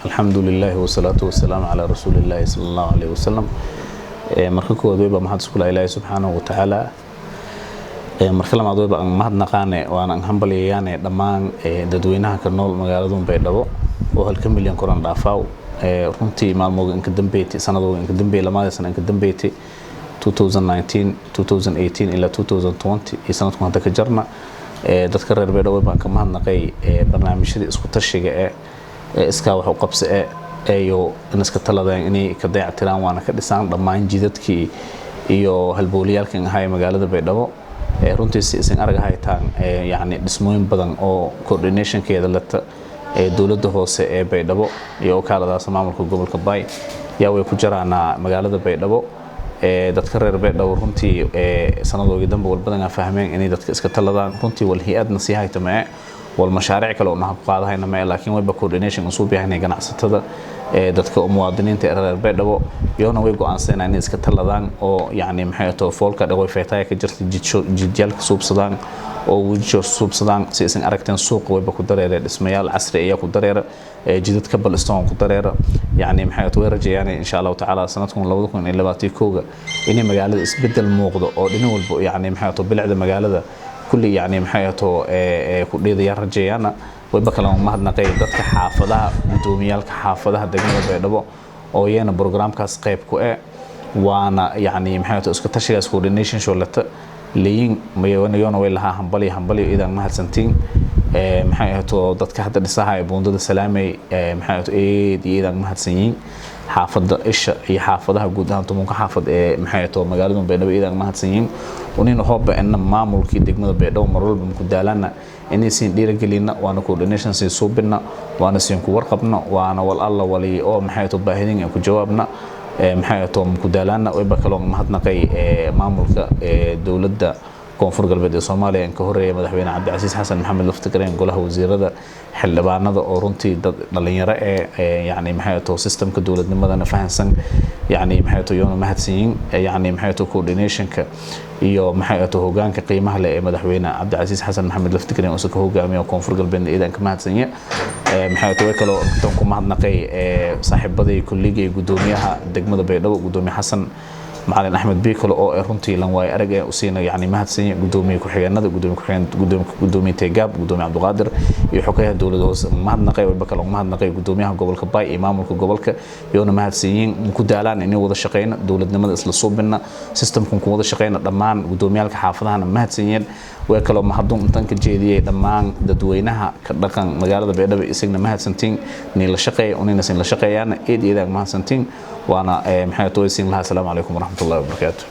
Alxamdu lilaahi wasalaatu wasalaamu calaa rasuulillaahi sala allahu caleyhi wasalam. Marka koowaad weyba mahad iskula Ilaahi subxaanahu watacaala. Marka labaad weyba aan mahadnaqaane waana aan hambalyayaane dhammaan dadweynaha ka nool magaalada Baydhabo oo halka milyan koran dhaafaaw. Runtii maalmooga inka dambeeytay, sanadooga inka dambeeyay, lamaada sana inka dambeeytay, 2019, 2018 ilaa 2020 iyo sanadkan hadda ka jarna, dadka reer Baydhabo baan ka mahadnaqay barnaamijyadii isku tashiga ee iskaa wax u qabsi ee iyo in iska taladeen inay ka dayactiraan waana ka dhisaan dhammaan jidadkii iyo halbowlayaalkan ahaa ee magaalada Baydhabo. Runtii si isin arag haytaan, yacni dhismooyin badan oo coordinationkeeda lata ee dowladda hoose ee Baydhabo iyo wakaaladaas maamulka gobolka Bay yaa way ku jaraanaa magaalada Baydhabo. Dadka reer Baydhabo runtii sanadoogii dambe walbadan fahmeen inay dadka iska taladaan. Runtii wal hay-adna sii hayta mae, wal mashaariic kale oo naha ku qaadahayna mae, laakiin wayba coordination usuu baahanay ganacsatada, dadka muwaadiniinta ee reer Baydhabo iyona way go'aansanayaan inay iska taladaan oo yacni maxay ato foolka dhaqoy feetaaya ka jirta jidyaalka suubsadaan oo wijo suubsadaan. Si isan aragteen, suuqa wayba ku dareera dhismayaal casri ayaa ku dareera, jidadka balstone ku dareera. Yacni maxay ato way rajayaan insha Allahu tacaala sanadkan 2021 inay magaalada isbedel muuqdo oo dhinac walba, yacni maxay ato bilicda magaalada kulli, yacni maxay ato ku dheedayaan rajayaana. Wayba kale mahadnaqay dadka xaafadaha, gudoomiyaalka xaafadaha degmada Baydhabo oo iyana programkaas qayb ku eh, waana yacni maxay ato isku tashigaas coordination shoolata leeyin mayona way lahaa. Hambalyo, hambalyo, idan mahadsantiin. Maxay ahato dadka hadda dhisaha ee buundada Salaamey, maxay ahato eed iyo idan mahadsan yihiin. Xaafadda Isha iyo xaafadaha guud ahaan 10-ka xaafad ee maxay ahato magaalada Baydhabo idan mahadsan yihiin. Unina hooba ina maamulkii degmada Baydhabo mar walba ku daalana inay siin dhiirigelina, waana coordination siin suubina, waana siin ku warqabna, waana wal alla wali oo maxay ahato baahidin ku jawaabna, maxay ahato ku daalana. Wayba kaloo mahadnaqay maamulka dowladda Koonfur Galbeed ee Soomaaliya in ka horeeya madaxweyne Cabdicasiis Xasan Maxamed Laftigareen, golaha wasiirada, xildhibaanada oo runtii dad dhalinyaro ee yacni maxay ahato systemka dowladnimadana fahansan, yacni maxay ahato iyona mahadsanyiin. Yacni maxay ahato coordinationka iyo maxay ahato hogaanka qiimaha leh ee madaxweyne Cabdicasiis Xasan Maxamed Laftigareen oo ka hogaamiya Koonfur Galbeed iidan ka mahadsanya. Maxay ahato way kaloo intan ku mahadnaqay saaxiibadii kulligii, gudoomiyaha degmada Baydhabo, gudoomiye Xasan Macalin Axmed Biikolo oo runtii lan waayo arag ee usiina, yacni mahadsanya. Gudoomiye ku-xigeenada, gudoomiye ku-xigeen, gudoomiye Tegaab, gudoomiye Cabdiqaadir iyo xogayaha dowladda hoose mahadnaqay. Wayba kaloo mahadnaqay gudoomiyaha gobolka Bay iyo maamulka gobolka iyona mahadsanyiin. Ku daalaan inay wada shaqeyna, dowladnimada isla suubina, systemkan ku wada shaqeyna. Dhammaan gudoomiyaalka xaafadahana mahadsanyiin. Way kaloo mahadun intan ka jeediyey dhammaan dadweynaha ka dhaqan magaalada Baydhabo, isagna mahadsantiin nii la shaqeeya unina sin la shaqeeyaana eed iyo mahadsantiin. Waana maxay tooysiin lahaa. Asalaamu calaykum waraxmatullahi wabarakaatu.